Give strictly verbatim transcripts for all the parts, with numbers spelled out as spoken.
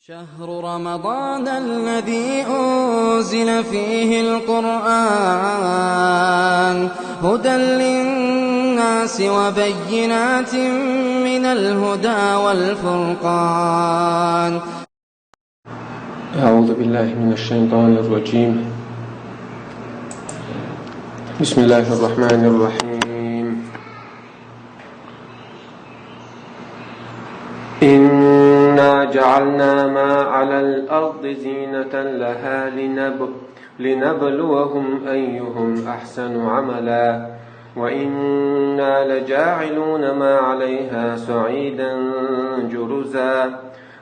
شهر رمضان الذي أنزل فيه القرآن هدى للناس وبينات من الهدى والفرقان. أعوذ بالله من الشيطان الرجيم. بسم الله الرحمن الرحيم. إنا جعلنا ما على الأرض زينة لها لنب... لنبلوهم أيهم أحسن عملا وإنا لجاعلون ما عليها صعيدا جرزا.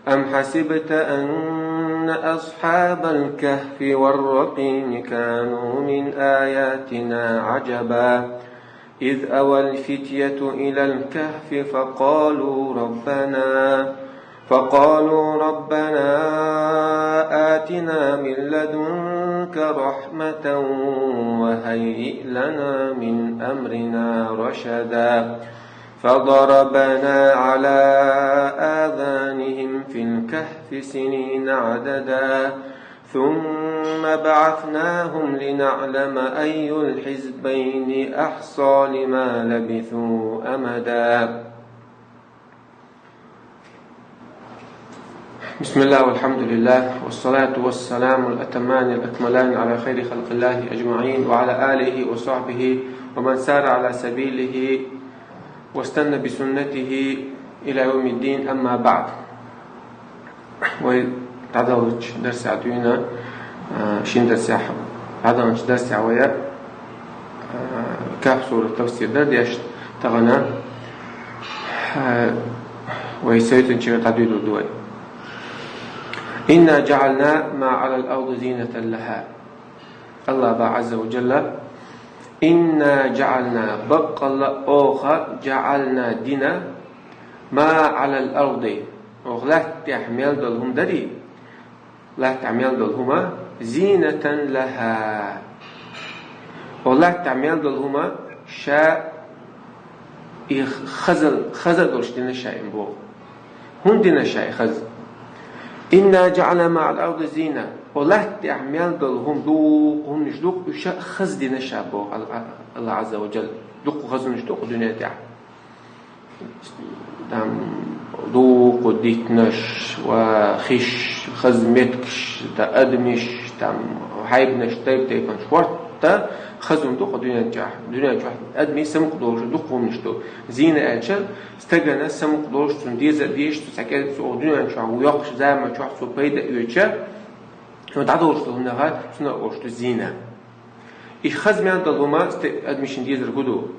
أم حسبت أن أصحاب الكهف والرقيم كانوا من آياتنا عجبا إذ أوى الفتية إلى الكهف فقالوا ربنا فقالوا ربنا آتنا من لدنك رحمة وهيئ لنا من أمرنا رشدا. فضربنا على آذانهم في الكهف سنين عددا ثم بعثناهم لنعلم أي الحزبين أحصى لما لبثوا أمدا. بسم الله والحمد لله والصلاة والسلام الأتمان الأكملان على خير خلق الله أجمعين وعلى آله وصحبه ومن سار على سبيله واستن بسنته إلى يوم الدين، أما بعد. Вай дӀадолча дарсехь дуьйна, а, шин дарсехь, дӀадолча дарсехь вай, а, Кахф сурат тафсир дара деш, тахана, а, вай сайтан чура дӀадуьйладу вай. إنا جعلنا ما على الأرض زينة لها. Аллах боху, Азза ва Джалла: إنا جعلنا, баккъалла оха, جعلنا, дина, ما على الأرض, оха лаьтта тӀехь мел долу хӀума дарий, лаьтта тӀехь мел долу хӀума, زينة لها. Оха лаьтта тӀехь мел долу хӀума ша и хаза, хаза а долуш дина ша и боху. ХӀунда дина ша и хаза? إنا جعلنا ما على الأرض زينة. Оха лаьтта тӀехь мел долу хӀума дукха хӀуманаш ду-кх, уьш а хаза дина ша боху Алла, Алла Азза ва Джалла. Дукха хаза хӀуманаш ду-кх дуьнен тӀехь. Там дукха диттанаш ва хиш, хаза меттигаш, дан адамаш, там хьайбанаш, тайп-тайпанаш, хӀорта хаза хӀума ду-кх дуьнен чохь. Дуьнен чохь адамийн самукъа долуш дукха хӀуманаш ду. Зийна аьлча, стагана самукъа долуш, цунна деза а дезаш, цу цхьа кӀел цу дуьнен чохь ву йоккхачу заман чохь цо пайда а оьцуш, цо дӀадолуш долу хӀуманах цунах олуш ду зийна. И хаза мел долу хӀума сте-, адамашна дезарг хӀун ду?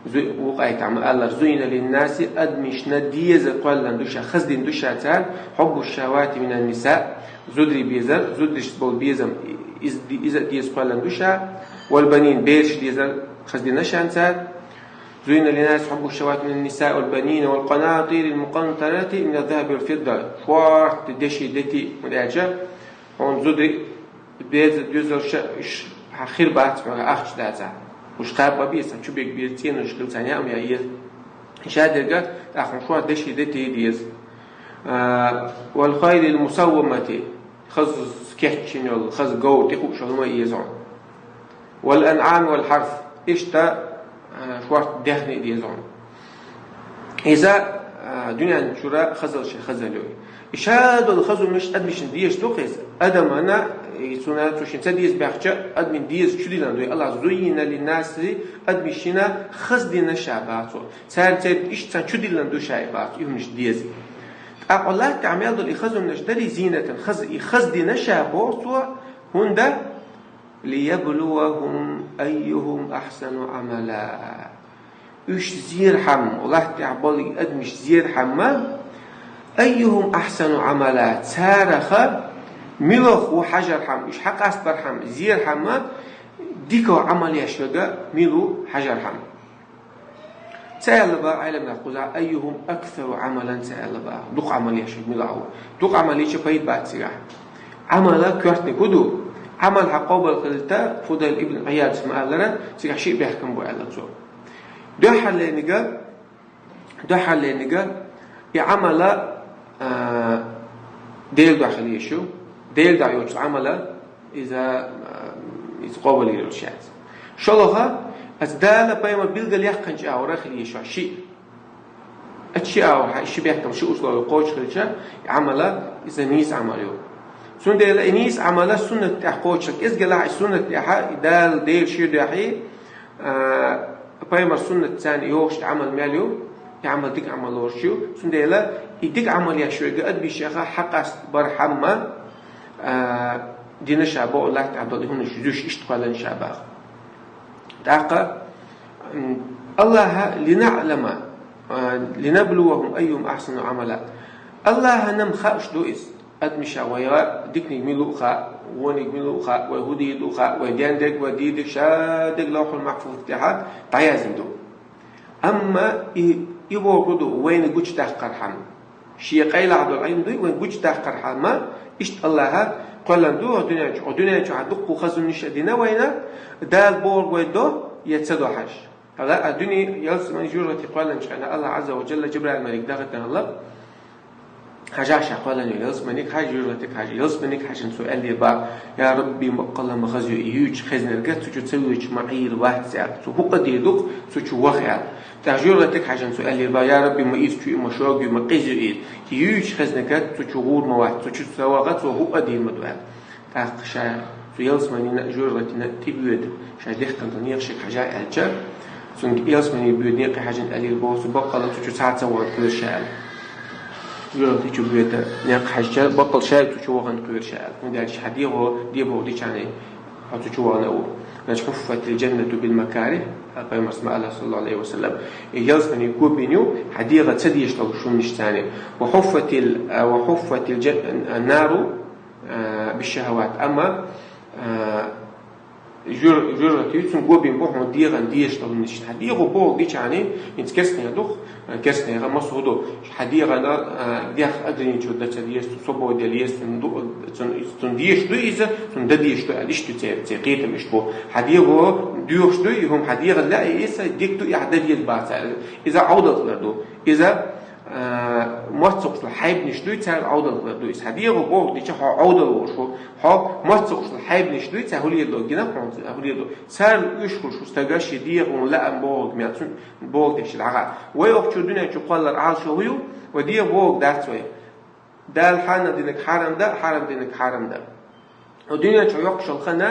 Зу-, вукху аятехь ма-аллара: زين للناس, адамашна деза кхоьллина ду ша, хаза дина ду ша цара, حب الشهوات من النساء, зударий безар, зударшца болу безам, иза, иза а деза кхоьллина ду ша, والبنين, бераш дезар хаза дина ша цара. زين للناس حب الشهوات من النساء والبنين والقناطير المقنطرة من الذهب والفضة. ХӀорта деши дети, хӀунда аьлча хьуна зударий беза доьзалш, уьш хьан хир бац хьоьга ахча дацахь. Уьш кхаба ма беза, цхьа чу бега беза, цӀенош хила царна яа ма яа еза. Ша дерга, тӀаккха хьуна шорта деши дети деза. А, والخيل المسومة, хаза кечйина йолу, хаза говр тӀекхуъуш йолу хӀума а еза хьуна. والأنعام والحرث, иштта, а, шорта даьхни а деза хьуна. Иза, а, дуьнен чуьра хазалла шайн хазалла ю. И ша долу хаза хӀуманаш адамашна дезаш ду-кх иза. Адамана, и цунна цу шен ца деза баьхча, адамийн деза чудиллина ду. Аллах: زين للناس, адамашна хаза дина ша боху цо. Царна церан иштта царна чудиллина ду ша и боху цо, и хӀуманаш деза. ТӀаккха лаьтта тӀехь мел долу и хаза хӀуманаш дарий, زينة, хаза, и хаза дина ша боху цо, хӀунда ليبلوهم أيهم أحسن عملا. Уьш зерхьама, лаьтта тӀехь болу адамаш зерхьама, أيهم أحسن عملا, царах милох ву хьажархьама, уьш хьакъастабархьама, зерхьама, дика Ӏамал еш верг мила ву хьажархьама. Ца аьлла боху Ӏеламнаха кхузахь, أيهم أكثر عملا ца аьлла боху. Дукха Ӏамал еш верг мила ву. Дукха Ӏамал йича пайда бац цигахь. Ӏамала коьртаниг хӀун ду? Ӏамал хьан къобал хилийта, Фудайл ибн Ӏияда ма-аллара, цигахь шиъ бехкам бу аьлла цо. Дуьххьарлерниг, дуьххьарлерниг, и Ӏамала, а, Дела духьа хила йиш ю, Дела духьа йоцу Ӏамал, иза, иза къобал йолуш яц. ШолгӀа, аса Дала пайхамар билгал яьккхинчу агӀора хила йиш ю шиъ. Аса ши агӀор, ши бехкам, ши условие кхочуш хилча, и Ӏамал, иза нийса Ӏамал ю. Цундела и нийса Ӏамал суннат тӀехь кхочуш, кӀезигелахь и суннат тӀехь, и Дала, Дела шен дуьхьа, а, пайхамар суннат царна йохуш и Ӏамал мел ю, и Ӏамал дика Ӏамал лоруш ю. Цундела и дика Ӏамал еш верг адамашех хьакъ къастабархьама, а, дина ша боху латта тӀехь долу и хӀуманаш зуьйш иштта кхоьллина ша баха. ТӀаккха, м, Аллаха линаӀлама, а, линаблувахум айюхум ахсану Ӏамала. Аллахана-м хууш ду иза. Адамаша вай диканиг мила ву хаьа, вониг мила ву хаьа, вай хӀун дийр ду хаьа, вай ден дерг, вай дийр дерг, ша дерг Лавхьул-Махьфуза тӀехь дӀаяздина ду. Амма и, и бохург ду, вайна гучудаккхархьама. Шен къайлаха долу Ӏилма дуй, вайна гучудаккхархьама, иштта Аллаха кхоьллина ду хӀокху дуьнен чу. ХӀокху дуьнен чохь дуккха хазанаш а дина вайна, Дала бохург вай до я ца до хьажа. ХӀара а дуьне, ялсамани, жожагӀате кхоьллинчу хенахь Аллах Ӏазза ва Джалла Жабраил малик дахийтина хилла, хьажахь ша кхоьллина йолу ялсаманиг, хьажа жожагӀатега хьажа. Ялсаманиг хьаьжча цо аьллера бах: «Я Рабби, баккъалла ма хаза ю и юьйчу хезнарг, цу чу ца воьдуш ма Ӏийр вац», — аьлла. «Цо хӀуъа дийр ду-кх, цу чу ваха», — аьлла. ТӀаккха жожагӀатега хьаьжча цо аьллера бах: «Я Рабби, ма иза чу ю, ма шога ю, ма къиза ю иза. И юьйчу хезнарг, цу чу гӀур ма вац, цу чу ца ваха, цо хӀуъа дийр ма ду», — аьлла. ТӀаккха ша цу ялсаманина а, жожагӀатина а тӀебоьду, ша дехкина долу некъашка хьажа аьлча, цуьнга ялсамани боьду некъе хьаьжна аьллера боху цо: «Баккъалла цу чу цхьа а ца вахана кхоьру ша», — аьлла. ЖожагӀате чу боьду некъе хьаьжча, баккъалла ша цу чу вахана кхоьру ша аьлла. ХӀунда аьлча хьан дегӀо, де боху дича хьо цу чу вахана а ву. Значит, «Хьуффатил джаннату бил макарих», пайхамарс ма аьлла, саллаллаху Ӏалайхи ва саллам. И ялсамани го бина ю хьан дегӀа ца дезаш долу хӀуманаш царна. «Ва хьуффатил, а, ва хьуффатил джан-, а, нару, а, бишшахават». Амма, а, жур-, жожагӀате ю, цуьнан го бина бу хьуна дегӀана дезаш долу хӀуманаш. Хьан дегӀо бохург дича хьо, хӀинца керстанех ду-кх, керстанех а массо а ду. Хьан дегӀана, а, дегӀ ограничивать дан ца деза, цунна свобода яла еза, цунна ду-, цунна, цунна дезаш ду иза, цунна дан дезаш ду аьлла, иштта ю церан, церан кхетам иштта бу. Хьан дегӀо доьхуш ду и хӀума, хьан дегӀана лаьа иза, дика ду и, ахь дан деза бац аьлла. Иза Ӏовдалхалар ду. Иза, а, мотт ца кхуьуш долу хьайбанаш дуй, царна Ӏовдалхалар ду иза. Хьан дегӀо бохург дича хьо Ӏовдал волуш ву. Хьо мотт ца кхуьуш долу хьайбанаш дуй, цара хӀун леладо, гина хьуна хӀун леладо. Царна уьш хуьлуш ву стага шен дегӀо лаам бохург мел, цуьнан бохург деш дӀагӀа. Вай хӀокху дуьнен чу кхоллар Ӏалашо хӀун ю? Вай дегӀо бохург дац вай. Дала хьанал динарг хьарам дан, хьарам динарг хьарам дан. Хьо дуьнен чу йоккхуш йолу хан,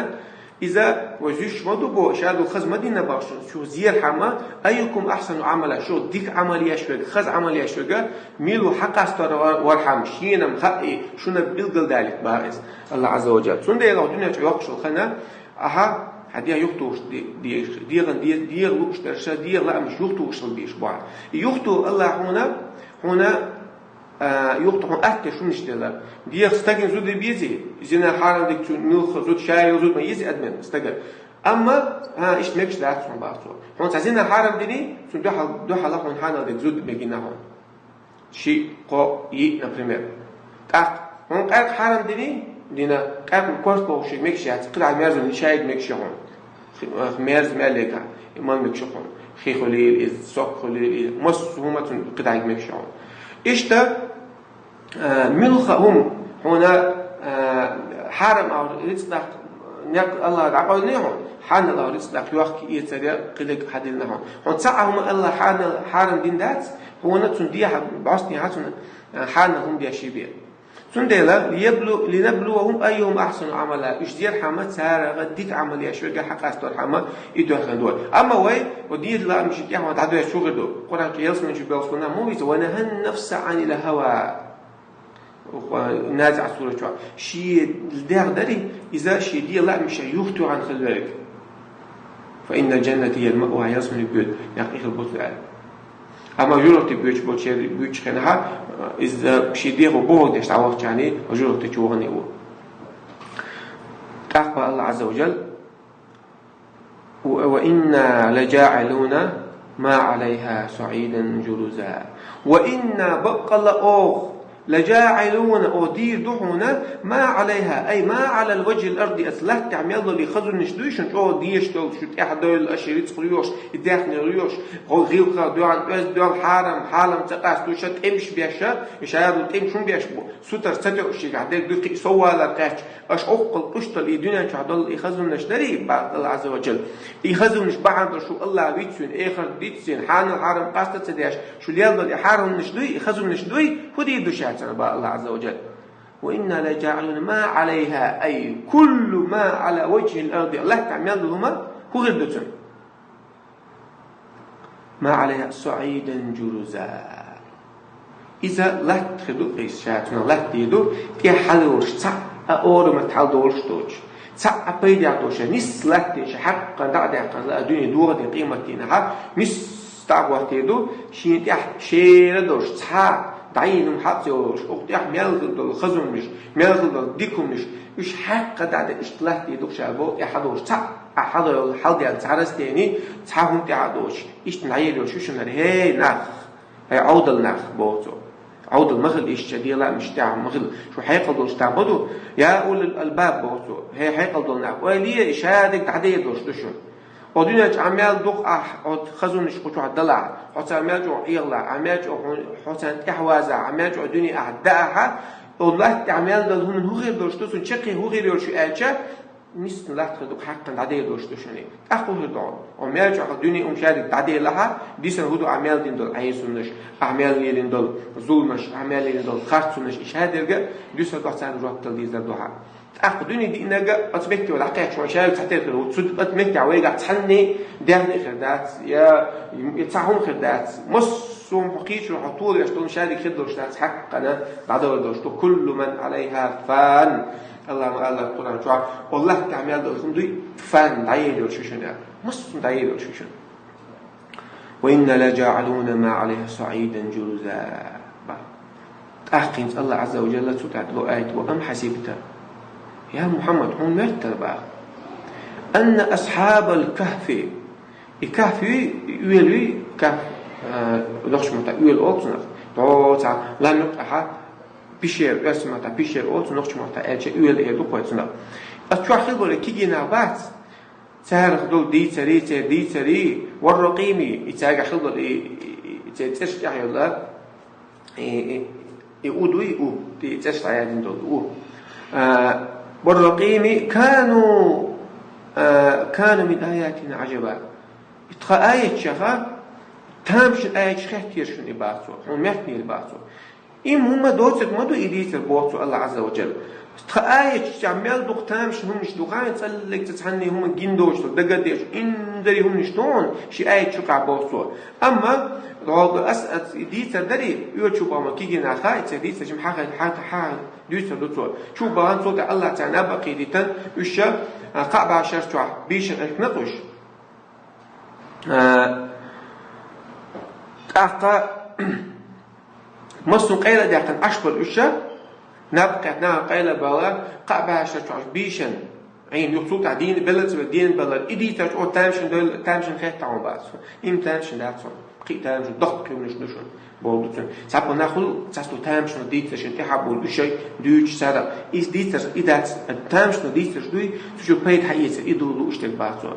иза вай зуьйш ма ду бо, ша долу хаза ма дина бахаш, шу зерхьама, «Айюкум ахсану Ӏамала», шу дика Ӏамал еш верг, хаза Ӏамал еш верг, мила ву хьакъастор вар-, вархьама, шена-м хаьа и, шуна билгалдалийта бах иза Аллах Ӏазза ва Джалла. Цундела хьо дуьнен чу йоккхуш йолу хан, ахьа, хьан дегӀ юхатухуш де-, дезаш, дегӀан де-, дегӀ лууш дерша, дегӀан лаамаш юхатухуш хила безаш бу хьан. И юхатуху Аллах хьуна, хьуна а, юхатуху хьуна атта шунаш делла. ДегӀа стагана зуда безий? Зина хьарам дерг цу муьлхха зуда, ша йолу зуда ма езий адаман стага. Амма, а, иштта мегаш дац хьуна бах цо. Хьуна цхьа зина хьарам диний, цунна дуьхьал-, дуьхьала хьуна хьанал дерг зуда мегина хьуна. Шиъ, кхоъ, йиъ, например. ТӀаккха хьуна къаьркъа хьарам диний, дина, къаьркъа корта бохуш мегаш яц, кхидӀа мерза шайга мегаш я хьуна. Хи-, а, мерза мел яга, и ман мегаш я хьуна. Хи хуьлийла иза, сок хуьлийла иза, массо а хӀума цунна кхидӀа мегаш я хьуна. Иштта, а, муьлхха а хӀума хьуна, а, хьарам агӀор рицкъ даккха, некъ Аллах дӀакъевлина хьуна, хьанал агӀор рицкъ даккха йохка эцар я кхидерг хьадиллина хьуна. Хьуна цхьа а хӀума Аллах хьанал хьарам дина дац, хьуна цунна дехьа бӀостанехьа цунна, а, хьанал хӀума деш бен. Цундела, «Линаблу-, линаблувахум айюхум ахсану Ӏамала», уьш зерхьама, царах дика Ӏамал еш верг хьакъасторхьама, и доьхна ду. Амма вай, вай дийрла лаамашна тӀехь ван дӀадоьжча хӀун хир ду? Къуръан чу ялсамани чу боьлхуш болу нах ма ву иза: «Ва нахьан нафса Ӏанил хава». Назиъат сурат чохь. Шен дегӀ дарий, иза шен дегӀан лаамашна юхатоьхна хила верг. «Фа иннал джанната хьиял маъва», ялсамани боьду, некъ и хила бу цо аьлла. Амма жожагӀате боьдуш болчеран буьйцучу хенахь, иза шен дегӀо бохург деш дӀавахча хьуна, жожагӀате чу вахана а ву. ТӀаккха Аллах Ӏазза ва Джалла: «Ва инна лажаӀилуна ма Ӏалайха саӀидан журуза». «Ва инна», баккъалла оха, لجاعلون, о, дийр ду хьуна, ما عليها, أي ما على وجه الأرض, ас латта тӀа мел долу и хазанаш дуй шуна, чӀогӀа дезаш долу, шу тӀаьхьа дойла, аша рицкъ лоьхуш, и даьхни лоьхуш, гӀо-, гӀиллакх, доьгӀна оьзда доьлла, хьарам, хьалам ца къасто, ша тӀемаш беш, и шаяру тӀемаш хӀун беш бу, сутара ца тоьуш, шигахь дерг дуьххьа и соввалар кхаьчча, аша хӀоккхул тӀуштал и дуьнен чохь долу и хазанаш дарий, бах Алла Азза ва Джалла. И хазанаш бахьана долуш шу Аллах вицвина, эхарт дицвина, хьанал хьарам къаста ца деш, шу лел долу и хьарам хӀуманаш дуй, и хазанаш дуй, хӀун дийр ду ша царна, бах Алла Азза ва Джалла. وإنا لجاعلون ما عليها أي كل ما على وجه الأرض, латта тӀа мел долу хӀума хӀун хир ду цунна? ما عليها صعيدا جرزا. Иза латта хир ду, иза ша цунах латта дийр ду, тӀе хьалайолуш цхьаъ а орамат хьал долуш доцуш. Цхьаъ а пайдехь доцуш, нисса латта дийр ша хьаккха дӀа а даьккхина, дуьне догӀа дина къематдийнахьа, нисса дӀа а хӀоттийр ду, шена тӀехь шера долуш цхьа а дӀайина хӀума хьаца йолуш, оха тӀехь мел хир долу хазанаш, мел хир долу дика хӀуманаш, уьш хьаккха дӀа а даьккхина, иштта латта дийр ду ша боху, тӀе хьалайолуш цхьаъ а хьалайолу хьал дел цхьа растени, цхьа хӀума тӀе а доцуш, иштта дӀайийр йолуш ю шуна, хӀей нах, хӀей Ӏовдал нах, боху цо. Ӏовдал ма хила иштта, делаамаш тӀехь ма хила. Шу хьекъал долуш там ма ду, я улул албаб, боху цо. ХӀей хьекъал долу нах, ойла е, и шадерг дӀадер долуш ду шуна. О дуьнен чу Ӏа мел дукха ахь, о хазанаш кху чохь далахь, хьо царна мел чӀогӀа Ӏехалахь, Ӏа мел чӀогӀа хьуна, хьо царна тӀаьхьавазахь, Ӏа мел чӀогӀа дуьне ахь даахьа, о латта тӀехь мел долу хӀуманна хӀун хир долуш ду, цунна чаккхе хӀун хир йолуш ю аьлча, нисса латта хир ду, хьаккхана дӀадер долуш ду шуна. ТӀаккха хӀун хир ду? О мел чохь дуьне хӀума шадерг дӀаделахьа, дисина хӀун ду ахь мел дина долу Ӏесалнаш, ахь мел лелийна долу зуламаш, ахь мел лелийна долу харцонаш, и шадерг а дуьсур ду, царна жоп дала дезар ду хьан. ТӀаккха дуьне диънарг оцу метте вала дӀакхаьчча, вайн шаьрга цхьатерра хир ву, цу оцу меттехь вайгахь цхьанне даьхни хир дац, я, я цхьа хӀума хир дац. Массо а хӀума хьо кхийчо, хьо толавеш долу шадерг хир долуш дац, хьаккхана дӀадовла долуш ду. كل من عليها فان. Аллах ма аьлла Къуръан чохь, о латта тӀехь мел долу хӀума дуй, фан, дӀаер йолуш ю шуна. Массо а дӀаер йолуш ю шуна. وإنا لجاعلون ما عليها صعيدا جرزا. Бах. ТӀаккха хӀинца Аллах Азза ва Джалла цу тӀехь ло аят бу: أم حسبت, я Мухьаммад, хьуна моьттур бах, أن أصحاب الكهف, и кахф юй, и оьла юй, кахф, а, нохчийн маттахь оьла олу цунах, дӀо цхьа лам юккъехь, пещера, оьрсийн маттахь пещера олу цунах, нохчийн маттахь аьлча оьла эр ду кхой цунах. Ас чохь хила болу кегий нах бац, царах долу дийцарий, церан дийцарий, والرقيم, и цаьргахь хила долу и, и, и, и церан цӀераш тӀехь йолу, и, и, и у дуй, у, и цӀераш дӀаяздина долу у. А, والرقيم كانوا, а, كانوا من آياتنا عجبا. И тхан аятех, тамашийна аятех хеттера шуна и, бах цо, хьуна моьттинера, бах цо. И хӀума доцург ма ду и дийцар, боху цо, Аллах Азза ва Джалла. Тхан аятех мел дукха тамашийна хӀуманаш ду хьуна, цӀаллиг цхьанне хӀума гина доцуш, дагадеш, инзаре хӀуманаш ду хьуна шен аяташка юкъахь, боху цо. Амма ас, ас и дийцар дарий, оьцу чу бахана кегий нах, и церан дийцар шимма хьан, хьан, хьан дуьйцур ду цо. Чу бахана цул тӀаьхьа Аллах царна наб а кхийдийтина, уьш, а, кхаа бӀе шарахь чохь бийшина Ӏиттина уьш. А, тӀаккха массо а къайла а даьккхина Ӏаш бара уьш, наб кхетта, нахана къайла а баьлла, кхаа бӀе шарахь чохь бийшина Ӏийна юха цул тӀаьхьа дийна белла а ца белла, дийна белла. И дийцарш оцу тамашийна дойл-, тамашийна хетта хьуна, бах цо. Им тамашийна дац хьуна. Кхин а тамашийна, доккха хӀуманаш ду шуна, боху цо. Цхьаболу нах хуьлу, цхьаццадолу тамашийна дийцаршна тӀаьхьа болу уьш а дуьйцуш цара. Иза дийцарш, и дац, тамашийна дийцарш дуй, цу чу пайда хьаэцар, и ду лууш дерг, бах цо.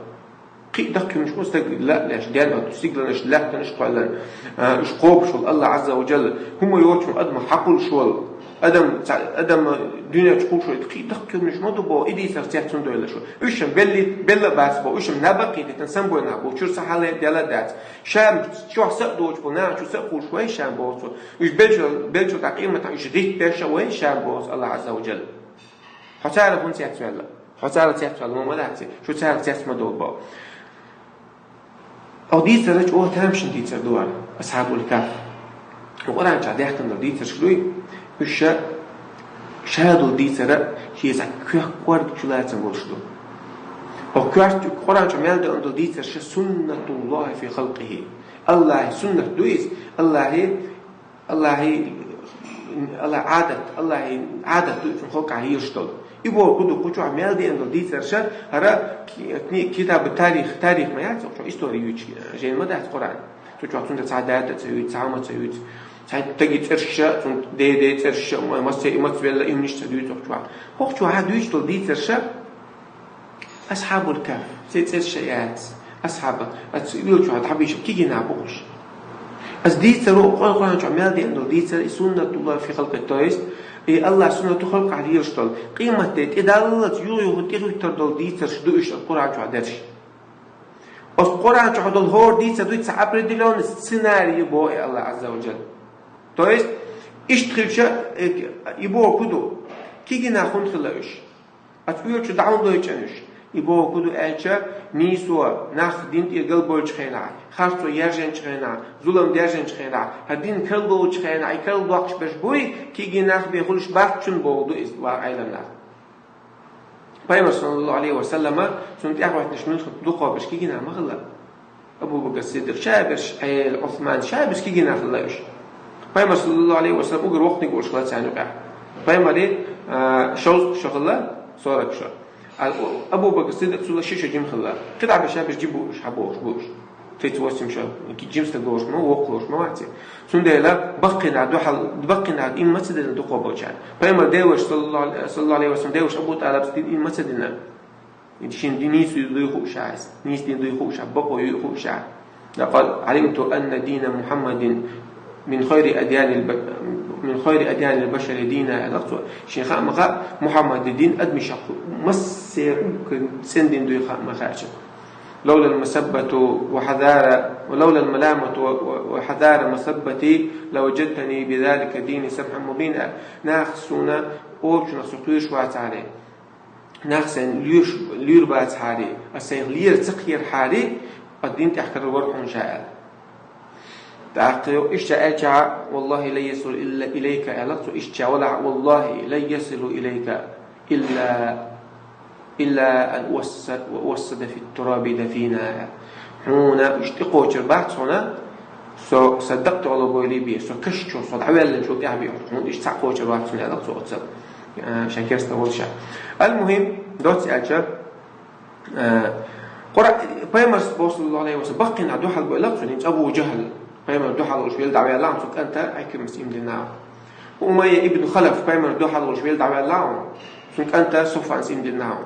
Кхин а даккхий хӀуманаш бу стаг лаьа леш, денна а, стигланаш, лаьттанаш кхоьллина, а, уьш кхобуш волу Аллах Азза ва Джалла, хӀума йоцуш волу адам хьакхуллуш волу, адам, ца-, адам дуьнен чу кхуллуш волу, кхин а даккхий хӀуманаш ма ду боху, и дийцарш цецдуьйлуш. Уьш-м белли-, белла а бац боху, уьш-м наб а кхийдийтина, самбой нах бу, чуьра сахьале дела а дац. Ша-м чохь са а доцуш болу нах чу са а кхуллуш вай ша-м, боху цо. Уьш беллачул, беллачул тӀаьхьа къематан уьш гӀиттабеш а вай ша-м, боху Аллах Азза ва Джалла. Хьо царах хӀунда цецваьлла? Хьо царах цецваьлла ма дац, шу царах цецваьлла ма ду боху. Оха дийцарш чӀогӀа тамашийна дийцар ду хӀара, Асхьабул Кахф. Къуръан чохь даьхкина долу дийцарш дуй, уьш ша долу дийцар а, шен цхьа коьрта кӀорга чулацам болуш ду. Оха коьрта, Къуръан чохь мел деана долу дийцарш سنة الله في خلقه. Аллахьан суннат ду иза, Аллахьан Аллахьан, Аллахьан Ӏадат, Аллахьан Ӏадат ду цуьнан халкъехь йолуш долу. И бохург ду, кху чохь мел деана долу дийцарш, хӀара ки-, кни-, китабу тарих, тарих ма яц, цу чохь истори юьйцуш, жайна ма дац Къуръан. Цу чохь цуьнан цхьа дата а ца юьйцу, цхьа хӀума а ца юьйцу. Цхьа таги цӀерша, цун дей-дей цӀерша, ма-, массе и мацвелла, имниш ца дуьйцу чу. Хохчу хьа дуьйцу дол дийцарша, Асхьабул Кахф, цей цӀерша яц. Асхьаба, ац вил чу хьа дӀабийша кигина бухуш. Аз дийцаро, Къуръан чу мел деъна дол дийцар, и суннатулла фи халкъи, то есть, и Аллах суннату халкъа хьа лелаш дол. Къиматде тӀедаллалц югъ-югъ тӀехуьттар дол дийцарш ду иш Къуръан чу дерш. Оц Къуръан чу хьа дол хӀор дийца дуй ца определённый сценарий бо и Аллах Азза ва Джалла. То есть, ишт хилча, э, и бо куду, кигина хун хила уьш. Ац уьрчу даун дойчан уьш. И бо куду элча, нийсо, нах дин тӀе галбойч хена, харцо ярженч хена, зулам дяженч хена, хьа дин кал долч хена, и кал докч беш буй, кигинах бе хулш бахчун болду из ва айланах. Пайгамбар саллаллаху алейхи ва саллама, цун тӀехватнаш муьлхха дукхо берш кигина ма хилла. Абу Бакр Сиддикъ шаберш, Ӏел, Усман шаберш кигина хилла уьш. Пайгамбар саллаллаху алейхи ва саллам угар вокхниг уш хилла царна юкъе. Пайгамбари, а, шовзткъа шо хилла, сорок шо. А, Абу Бакр Сиддикъ цула ши шо жим хилла. КхидӀа берш шаберш жибу уш, хьабу уш, бу уш. Тридцать восемь шо, жимстаг лош ма, вокх лош ма ваци. Цундела баккхина духьал, баккхина им маца дина дукхо болча. Пайгамбар деваш саллаллаху алейхи ва саллам, деваш Абу ТӀалиб дин им маца дина. Шин дин нийс дуй хууша, нийс дин дуй хууша, бакъо юй хууша. لقد علمت أن دين محمد من خير أديان الب-، من خير أديان البشر دينا, лакцо. Шин ха маха Мухаммад дин адмиша массе цен дин дуй ха маха. لولا المسبة وحذار، ولولا الملامة و-، و-، وحذار مسبتي لوجدتني بذلك الدين سمحا مبينا. Нах суна олчунах су кхуьш вацаре. Нах сайн луьш-, луьр бацахьари, а сайн лер ца кхерхьари, а дин тӀехкара вар хьун ша аьл. ТӀаккха йо иштта аьлча, والله لن يصل إلا إليك, аьлла, цо иштта вала, والله لن يصل إليك إلا إلا أن أوسد، وأوسد في التراب دفينا. Хьуна иштта кхочур бац хьуна, со саддакъ тӀе гӀоло бойли бе, со каш чу, со дӀавеллачу тӀехь бе, хьуна иштта цхьа кхочур бац хьуна, аьлла цо оццал. Э, шен керста волуша. Ал-мухим, доц аьлча, э, Къура-, Пайхамар, саллаллаху алейхи ва саллям, баккхина духьал бойла цо, хӀинца Абу Жахал, Пайхамар духьал уш вел дӀавелла, цу кӀанта Ӏикримас имдина. Умайя ибн Халаф, Пайхамар духьал волуш вел дӀаваьлла хьуна, цун кӀанта Суфан имдина хьуна.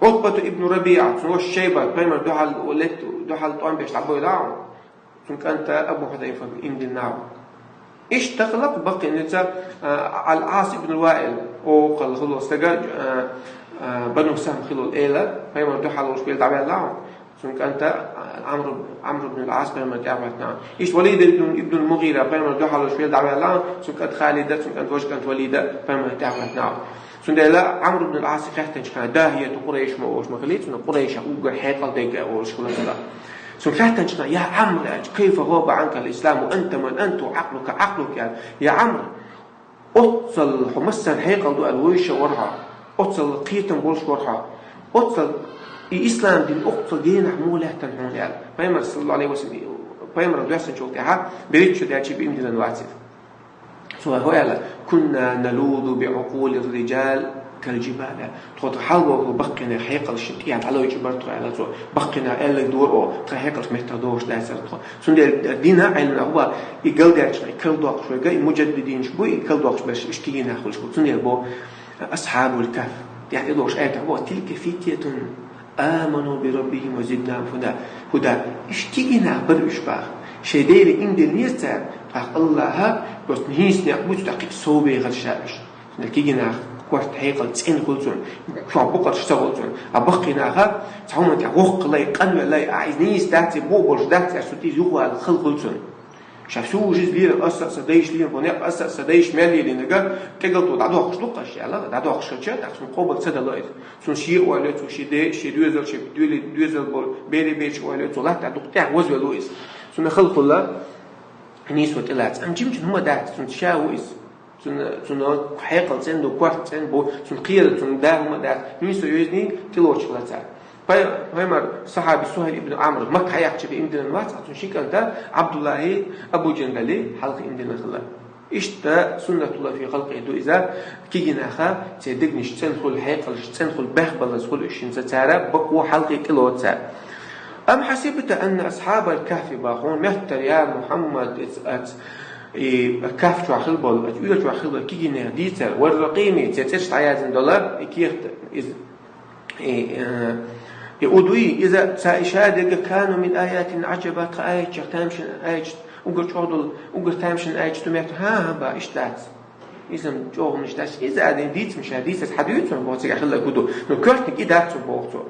Ӏутбату ибн РабиӀа, цун ваша Шайба, Пайхамар духьал лет-, духьал тӀом беш дӀабойла хьуна, цун кӀанта Абу Худайфа имдина хьуна. Иштта тахлакъ баккхинца, а, Ал-Ӏас ибн Ваил, о, кхалхало стага, а, а, Бану Сахм хилол эла, Пайхамар духьал волуш вел дӀаваьлла хьуна, цун кӀанта Ӏамру, Ӏамру ибн Ӏас Пайхамар тӀехваьтна. Иштта Валид ибн, ибн Мугъира Пайхамар духьалуш вел дӀаваьлла, цун кӀант Халида, цун кӀант важа кӀант Валида Пайхамар тӀехваьтна. Цундела Ӏамру ибн Ӏас хеттанчу хана дагьияту Къурайш ма олуш ма хилий, цунах Къурайша уггар хьекъал дегга олуш хилла цунах. Цун хеттанчу хана: «Я Ӏамр, аьлча, кайфа гӀаба Ӏанка ал-исламу, анта ман анта ва Ӏакълука Ӏакълука», аьлла. «Я Ӏамр, оццал хьо массарна хьекъал ду аьлла вайша вара хьо. Оццал кхетам болуш вара хьо. Оццал и ислам дин оццал генахь муха лаьттана хьуна», аьлла. Пайхамар, саллаллаху алейхи ва саллям, Пайхамар доьссанчул тӀаьхьа берричча даьчи бе имдинан вацира. Цо хӀо аьлла: «Кунна налузу би Ӏукъули ар-риджал кал-джибал». Тхо тхан хьалвогӀу баккхинера хьекъалшна тӀе дӀалойчу бара тхо, аьлла цо. Баккхина аьлларг дора о, тхан хьекъалш меттах догӀуш дацара тхо. Цундела дина Ӏилманах ва и галдерча, и калдоккхуш вайга, и муджаддидинаш бу, и калдоккхуш берш, иштта кигина хуьлуш бу. Цундела бо Асхьабул Кахф. ТӀехь тӀедогӀуш аятах бо: «Тилка фитьятун аману би раббихим ва зиднахум худа». Худа. Иштта кигина бара уьш баха. Шайн Дела имдинера цара, тӀаккха Аллаха, просто хӀинца некъ буьйцу, тӀаккха сов бехар ша уьш. Кигинах корта хьекъал цӀена хуьлу цунна, чохь букъарш ца хуьлу цунна. А баккхинаха цхьа хӀуман тӀехь воккха лай, къанве лай, а иза нийса дац, и бо болуш дац, аьлла, цу тӀе юхавала хала хуьлу цунна. Ша всю жизнь лира, аса а сан дайша лира, бо некъ аса а сан дайша мел лиринарг, кӀегалту дӀадохкуш ду-кх аш, аьлла, дӀадохкуш хилча, тӀаккха цунна къобал ца дало иза. Цунна шен ойла йо, цо шен де, шен доьзал, шен доьли-, доьзал болу, берий бечу ойла йо, цо латта дукха тӀехь вазвело иза. Цунна хала хуьлу, нийсо тӀелаца. Амма жимачун хӀума дац, цунна ша ву иза. Цунна, цунна хьекъал цӀена ду, корта цӀена бу, цунна кхера, цунна да хӀума дац, нийсо йоьзний тӀелочух лаца. Пай-, пайхамар сахьаби Сухьайл ибн Ӏамр Макка хьаяккхича бен имдинан вац, цунна ши кӀант Ӏабдуллахи Абу Джандали хьалха имдина хилла. Иштта суннатулла фи халкъи ду иза, кигинаха церан дегнаш цӀена хуьлу, хьекъалш цӀена хуьлу, бехбаллаз хуьлу уьш хӀинца цара, бакъо хьалхе тӀелоцу цара. Ам хьасибта анна асхьабал кахфи, бах хьуна моьттура, я Мухьаммад, эц-, ац-, И Кахф чохь хилла болу, оцу оьшуш чохь хилла болу кегийнех дийцар, вар-ракъийми, церан цӀераш дӀаяздина долу, и кехат иза, и, э, и удуй, иза цхьа иша дерг, кану мин аятин Ӏаджаба, тхан аятех тамашийна аяташ, уггар чӀогӀа долу, уггар тамашийна аяташ ду моьтту, хӀан-хӀа, бах, иштта дац. Иза-м чӀогӀа иштта дац, иза а дина дийцам ша дийцар хьан дуьйцу, боху, цигахь хилла хӀун ду, ну, коьртаниг и дац цо, боху цо.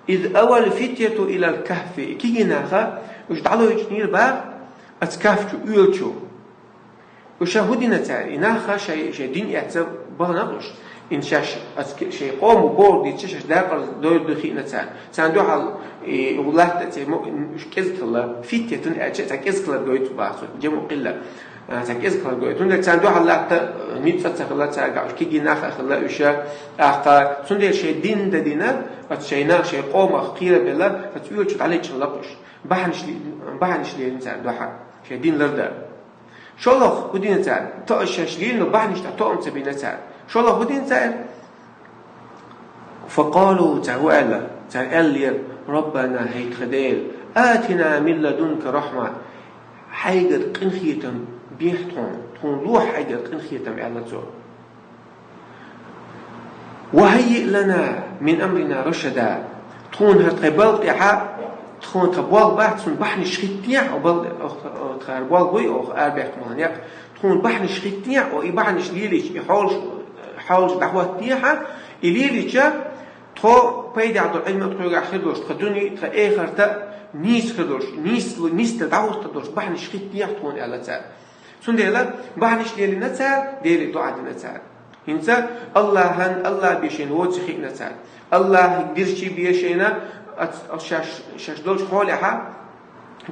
Из авал фитяту илал кахфи, кегий наха, уьш дӀалойчу нир бах, аца Кахф чу, оьла чу. Уьш хӀун дина цара? И наха шай, шай дин эцна бахана уьш. Ин шаьш аца ки-, шай къомо бохург дийцча, шаьш дакъаза дойр ду хиъна цара. Царна дуьхьал и латта цӀе мо-, уьш кӀезиг хилла, фитятун аьлча, цхьа кӀезиг хилар гойту бах цо, жаму къилла. А, цхьа кӀезиг хилар гойту. ХӀунда царна дуьхьал латта, а, ницкъ ца хилла цаьрга, уьш кегий нах а хилла уьш. ТӀаккха цундела шай дин дан дина, аца шай нах, шай къомах кхийра белла, аца оьла чу дӀалеччина лакхуш. Бахьанаш ли-, бахьанаш лерина цара дуьхьа, шай дин ларда. ШолгӀа хӀун дина цара? Тоъаш шаьш лийна бахьанаш тӀехь тоам ца бина цара. ШолгӀа хӀун дина цара? Факъалу, цара хӀун аьлла? Цара аьллера: «Раббана, хӀей тхан Дела, атина мин ладунка рахьма». Хьайгара къинхетам бехьа тхуна, тхуна лохьа хьайгара къинхетам, аьлла цо. «Ва хӀаййиъ лана мин амрина рашада». Тхуна хӀара тхайн балха тӀехьа, тхуна тхан болх бац, цунна бахьанаш хӀиттехьа, о бал-, о, о, тхан болх буй, оха арабаьккхина болу некъ. Тхуна бахьанаш хӀиттехьа, о, и бахьанаш лелийча, и хьолаш, хьолаш дӀахӀоттехьа, и лелийча, тхо пайдехь долу Ӏилма тхоьгахь хир долуш, тхан дуьне, тхан эхарта нийса хир долуш, нийса, нийса дӀахӀоттар долуш бахьанаш хӀиттехьа тхуна, аьлла цара. Цундела бахьанаш лелийна цара, Деле доӀа дина цара. ХӀинца Аллахьан, Аллахь бен шайна воций хиъна цара. Аллахьан дирчий бен шайна, ац-, ац-, шаьш, шаьш долчу хьолехьа,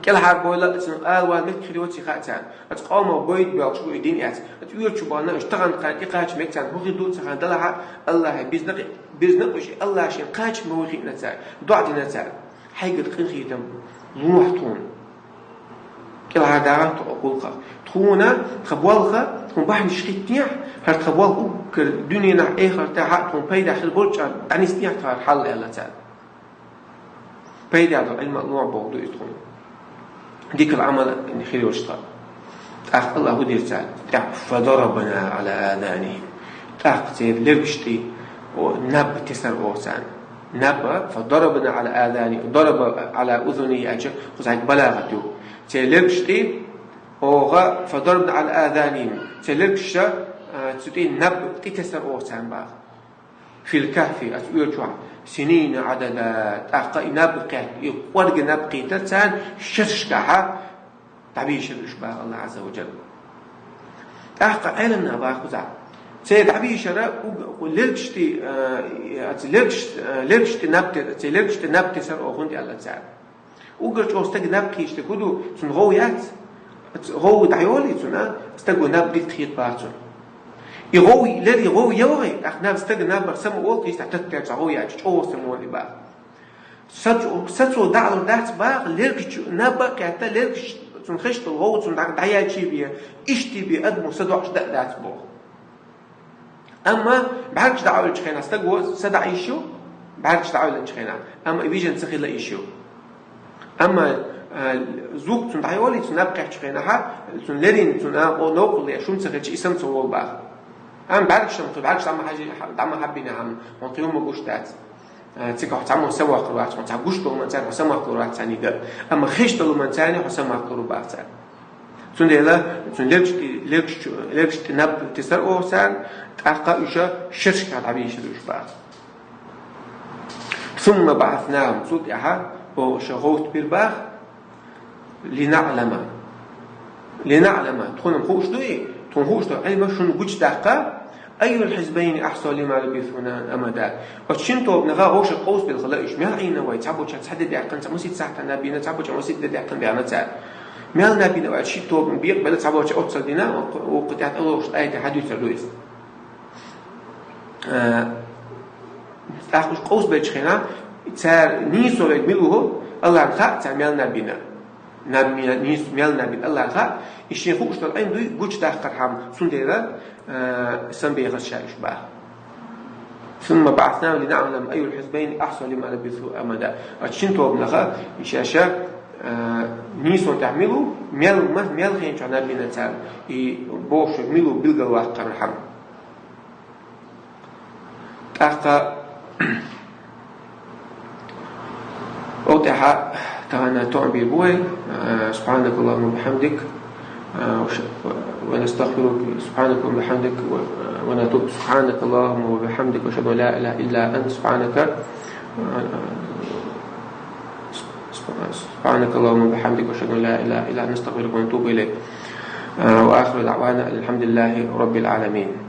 кӀелхьарбойла, цуьнан ала ван меттиг хир йоций хаьа цара. Аца къомах бойда боьлхуш бу и дин эцна. Аца оьла чу бахана, уьш тахана кхана тӀекхача мега царна, хӀун хир ду ца хаьа делахьа, Аллахье бизна, бизна уьш, Аллахь шайна кхача ма ву хиъна цара. ДоӀа дина цара. Хьайгара къинхетам лохьа тхуна. КӀелхьардахьа тхо гӀуллакхах. Тхуна тхан болх, тхуна бахьанаш хӀиттехьа, хӀара тхан болх уггар дуьненахь, эхартахьа тхуна пайда хир болчу чӀагӀ дӀанисдехьа тхара хьал, аьлла цара. Пайда долу Ӏилма а лохьа бохург ду иза тхуна. Дикал Ӏамал хир йолуш тхан. ТӀаккха Аллахь хӀун дира царна? ТӀаккха: «Фадарабна Ӏала азанихим». ТӀаккха церан лергаш тӀе, о, наб тесар оха царна. Наб, «фадарабна Ӏала азани», «дараба Ӏала узунихи» аьлча, кхузахь балагӀат ю. Церан лергаш тӀе оха, «фадарабна Ӏала азанихим», церан лергаш, а, цу тӀе наб тӀетесар оха царна баха. «Фил кахфи», аца оьла чохь, «синина Ӏадада», тӀаккха и наб кхетта, и кӀорга наб кхийтар царна шерашкахьа, дӀабийшира уьш баха Аллахь Ӏазза ва Джалла. ТӀаккха Ӏеламнаха баха кхузахь. Церан дӀабийшира уг-, лергаш тӀе, а, аца лергаш, а, лергаш тӀе наб те-, церан лергаш тӀе наб тесар оха хӀунда аьлла цара. Уггар чӀогӀа стаг наб кхийча дерг хӀун ду, цунна гӀов яц? ГӀов дӀайолий цунна, стаго наб дита хета баха цунна. И гӀов лер, и гӀов йогӀий, тӀаккха наб, стаг наб бара сама олу кхийча, тӀаккха таттар цхьа гӀов яц, чӀогӀа сама олий баха. Сацо, сацо даӀалур дац баха, лергаш чу наб а кхетта, лергаш цунна хезаш долу гӀов цунна дӀа-, дӀаяьлчий бен, иштта бен адамо са доӀуш дан а дац боху. Амма бӀаьргаш дӀаоьллачу хенахь стаг вон са дӀа йиш ю, бӀаьргаш дӀаоьллачу хенахь, амма и вижина ца хила йиш ю. Амма, а, зух цунна дӀайолий, цунна наб кхеччу хенахьа, цунна лерина, цунна, а, о, новкъарле шун ца хилча, и сама ца волу баха. Амма бӀаьргаш ма хила, бӀаьргаш дӀа ма хьажи-, дӀа ма хьаббинехь, амма хьуна кхин хӀума гуш дац. А, цига хьо цхьаммо са ваккхар вац, хьо цхьа гуш долу ман царна хьо са махкалур вац цхьаьниг а. Амма хезаш долу ман царна хьо са махкалур баха царна. Цундела цунна лергаш тӀе, лергаш чу, лергаш тӀе наб тесар оха царна, тӀаккха уьш шерашкахь дӀабийшира уьш баха. «Сумма баӀаснахум», цул тӀаьхьа оха ша гӀовт бира баха, «линаӀлама». «ЛинаӀлама», тхуна хууш ду и, тхуна хууш ду Ӏилма шуна гучудаккха, «айюл хьизбайни ахьса лима лабису амада». Оцу шина тобанах вовшах къовсабелла хилла уьш, мел Ӏийна вай, цхьаболчара цхьа де даьккхина, цхьа масийтта сахьтана наб йина, цхьаболчара масийтта де даьккхина баьхна цара. Мел наб йина вай, ши тобанна бекъабелла, цхьаболчара оццал дина, вукху тӀехь тӀелохуш аятехь хьадуьйцур ду иза. Э, тӀаккха уьш къовсабеллачу хенахь, цара нийсо верг мила ву, Аллахьна хаьа цара мел наб йина. Наб ми-, нийсо мел наб йина Аллахьна хаьа, и шен хууш долу Ӏилма дуй гучудаккхархьама, цундела, э, самабехара ша уьш баха. «Сумма баӀаснахум линаӀлама айюл хьизбайни ахьса лима лабису амада». Оцу шина тобанах и шаьш, э, Нийсонан тӀехь мила ву, мел ма, мел хинчу набина царна, и бохуш мила ву билгалваккхархьама. ТӀаккха оцу тӀаьхьа тахана тоам бийр бу вай, а, سبحانك اللهم وبحمدك, а, وش-, ونستغفرك, سبحانك اللهم وبحمدك, و-, ونتوب, سبحانك اللهم وبحمدك, وأشهد أن لا إله إلا أنت, سبحانك, а, سبحانك اللهم وبحمدك, وأشهد أن لا إله إلا أنت, نستغفرك ونتوب إليك. А, وآخر دعوانا أن الحمد لله رب العالمين.